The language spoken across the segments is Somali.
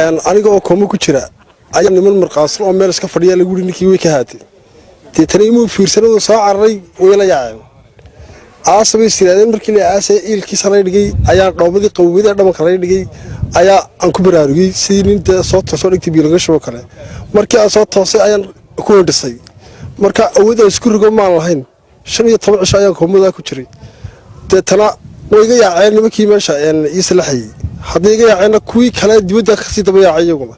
Aniga oo kooma ku jira ayaa niman marqaansan oo meel iska fadhiya lagu yidhi ninkii way ka haatay. Deetana imuu fiirsanadu soo cararay, way la yaaceen, aasabay is yidhahdeen. Markii la aasay, iilkiisa lay dhigay, ayaa dhoobadii qawowada dhabanka lay dhigay, ayaa aan ku baraarugay sidii nin dee soo toosoo dhigtay biyo laga shubo kale. Markii aan soo toosay ayaan ku hindhisay. Marka awood aan isku rigo maan lahayn. 15 cisho ayaan koomadaa ku jiray. Deetana way iga yaaceen nimankii meesha ii salaxayey. Hadday iga yaaceenna, kuwii kale dibadda kasii daba yaacay iyaguna.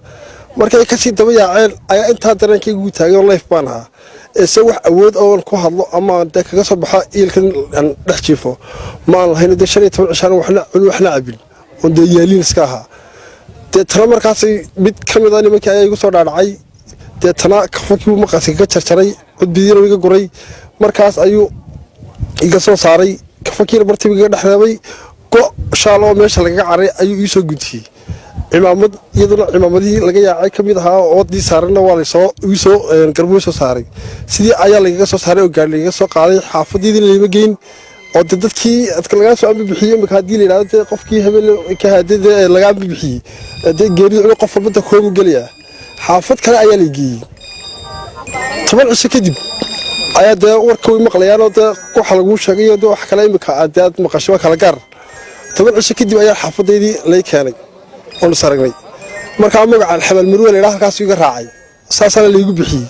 Markay kasii daba yaaceen ayaa intaa dareenkaygu taagay oo life baan ahaa, ese wax awood oon ku hadlo ama aan dee kaga soo baxo iilkan aan dhex jiifo ma aan lahayn. Dee 15 cishaan waxna cun waxna cabin oon dee yaaliin iska ahaa. Deetana markaasay mid ka mid a nimankii ayaa igu soo dhaadhacay. Deetana kafankii maqaska ka jarjaray, cudbidiina iga guray. Markaas ayuu iga soo saaray kafankiina, bartiiba igaga dhex reebay. Go' shaal oo meesha lagaga caray ayuu ii soo guntiyey. Cimaamad iyaduna cimaamadihii laga yaacay ka mid ahaa oo wadii saaranna waa lasoo iisoo garbuu soo saaray. Sidii ayaa lagaga soo saaray oo gaari lagaga soo qaaday. Xaafadiidina layma geyn oo de dadkii lagaa soo amba bixiyey. Imika haddii la yidhahdo dee qofkii habeen ka haaday dee laga amba bixiyey, dee geerida qof walba da koomu gelaya. Xaafad kale ayaa la geeyey. 10 cisho kadib ayaa dee warka way maqlayaanoo dee waxa laguu sheegay de wax kale imika dee aad maqasho waa kala gaar. 10 cisho kadib ayaa xaafadaydii lay keenay oon is aragnay. Markaa magacaan Xabaal Marwe la yidhaha halkaas iga raacay, saasaana laygu bixiyey.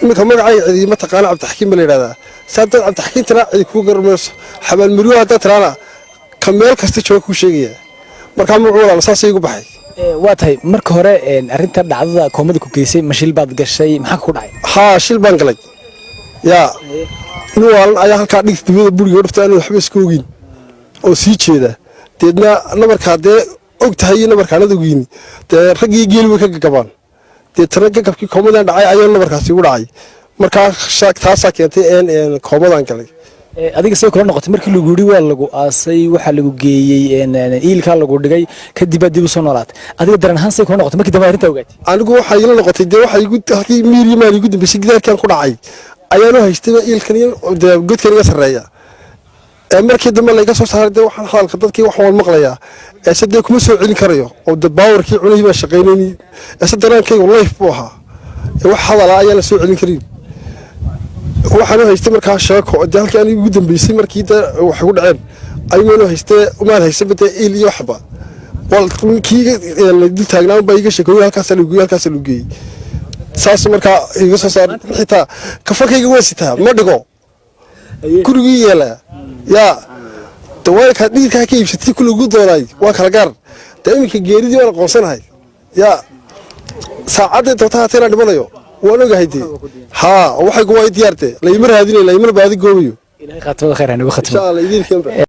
Iminka magacayga cidi ma taqaana, Cabdixakiim ba la yidhahdaa. Saa dad Cabdixakiim tiraa cidi kuu garan mayso. Xabaal Marwe haddaad tiraana, ka meel kasta jooga kuu sheegaya. Markaa magacu walaal saasay igu baxay. Waa tahay. Marka hore arrinta dhacdada koomada ku geysay, ma shil baad gashay? Maxaa ku dhacay? Haa, shil baan galay. Yaa nin waalan ayaa halkaa dhigta dibada buriga dhuftay anuu waxba iska ogeyn oo sii jeeda. Deedna nabarkaa dee og tahay iyo nabarkaanad ogeyni, dee raggii geeli way ka gagabaan. Deetana gagabkii koomadan dhacay ayaa nabarkaasi igu dhacay. Markaa taasaa keentay koomadan galay. Adiga say kula noqotay markii lagu yidhi waa lagu aasay, waxaa lagu geeyey iilkaa lagu dhigay, kadib baad dib u soo noolaatay, adiga dareen ahaan say kula noqotay markii dambe arrintaa ogaatay? Anigu waxaa igala noqotay dee waxaa igu halkii miiri maan igu dambeysay, gidaarkan ku dhacay ayaanu haystayba iilkan iyo dee godkan iga sarreeya. Ee markii dambe layga soo saaray, dee waxaan hadalka dadkii waxaan waan maqlayaa, eese dee kuma soo celin karayo oo dee baawarkii cunihii baan shaqaynayni. Eese dareenkaygu life buu ahaa, ee wax hadala ayaan la soo celin karin. Waxaan u haystay markaa sheeko dee halkii anigu igu dambeysay markii dee wax igu dhaceen ayuunu haystee, umaan haystaba dee iil iyo waxba. Kii dul taagnaa baa iiga sheekooyey, halkaasaa lagu geeyey, halkaasaa lagu geeyey. Saas markaa iga soo saar. Xitaa kafankayga waa sitaa, ma dhigo, gurigii yeelaa. Yaa de waa kaa dhididkaa ka iibsatay kulagu doonaay, waa kala gaar. Dee iminka geeridii waan aqoonsanahay. Yaa saacadday doonta haatee inaan dhimanayo waan ogahay dee. Haa, waxaygu waa i diyaar, dee layma raadinayo, laymana baadi goobayo. Ilahay khaatimada khayr ha nagu khatimo. Insha Allah idiinkanba.